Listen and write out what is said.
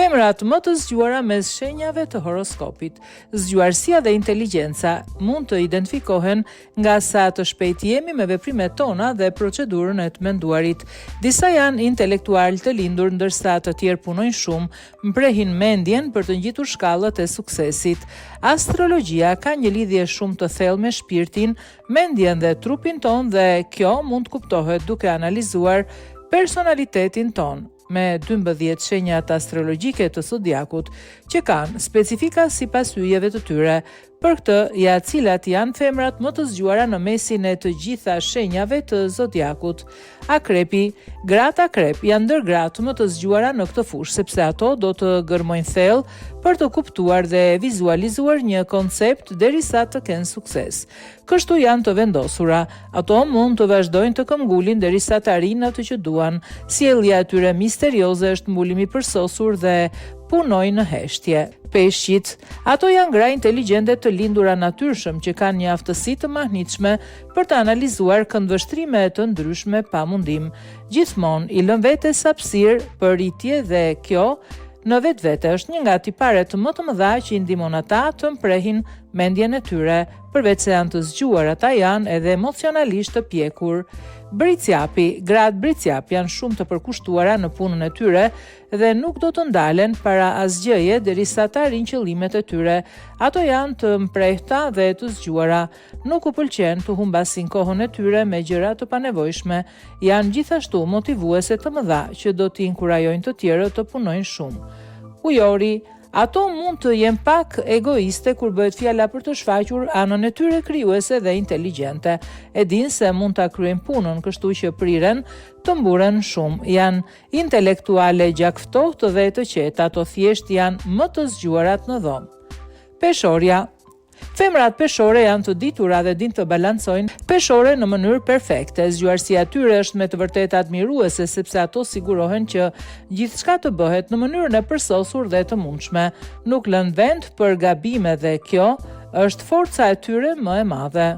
Femrat më të zgjuara mes shenjave të horoskopit. Zgjuarsia dhe inteligjenca mund të identifikohen nga sa të shpejtë jemi me veprimet tona dhe procedurën e të menduarit. Disa janë intelektualë të lindur, ndërsa të tjerë punojnë shumë, mprehin mendjen për të ngjitur shkallët e suksesit. Astrologjia ka një lidhje shumë të thellë me shpirtin, mendjen dhe trupin tonë dhe kjo mund të kuptohet duke analizuar personalitetin tonë me 12 shenjat astrologjike të zodiakut që kanë specifika sipas yjeve të tyre. Për këtë, ja cilat janë femrat më të zgjuara në mesin e të gjitha shenjave të zodiakut. Akrepi, gratë akrep janë ndër gratë më të zgjuara në këtë fushë, sepse ato do të gërmojnë thellë për të kuptuar dhe vizualizuar një koncept derisa të kenë sukses. Kështu janë të vendosura. Ato mund të vazhdojnë të këmbgulin derisa të arrijnë atë që duan. Sjellja e tyre misterioze është mbulim i përsosur dhe punojnë në heshtje. Peshqit, ato janë gra inteligjente të lindura natyrshëm që kanë një aftësi të mahnitshme për të analizuar këndvështrime të ndryshme pa mundim. Gjithmonë i lënë vetes hapësirë për rritje dhe kjo në vetvete është një nga tiparet më të mëdha që i ndihmon ata të mprehin mendjen e tyre. Përveç se janë të zgjuar, ata janë edhe emocionalisht të pjekur. Bricjapi, gratë bricjap janë shumë të përkushtuara në punën e tyre dhe nuk do të ndalen para asgjëje derisa të arrijnë qëllimet e tyre. Ato janë të mprehta dhe të zgjuara. Nuk u pëlqen të humbasin kohën e tyre me gjëra të panevojshme. Janë gjithashtu motivuese të mëdha që do t'i inkurajojnë të tjerët të punojnë shumë. Ujori, Ato mund të jenë pak egoiste kur bëhet fjala për të shfaqur anën e tyre krijuese dhe inteligjente. E dinë se mund ta kryejnë punën, kështu që priren të mburren shumë. Janë intelektuale gjakftohtë dhe të qeta, ato thjesht janë më të zgjuarat në dhomë. Peshorja Femrat peshore janë të ditura dhe dinë të balancojnë peshoren në mënyrë perfekte. Zgjuarsia e tyre është me të vërtetë admiruese sepse ato sigurohen që gjithçka të bëhet në mënyrën e përsosur dhe të mundshme. Nuk lënë vend për gabime dhe kjo është forca e tyre më e madhe.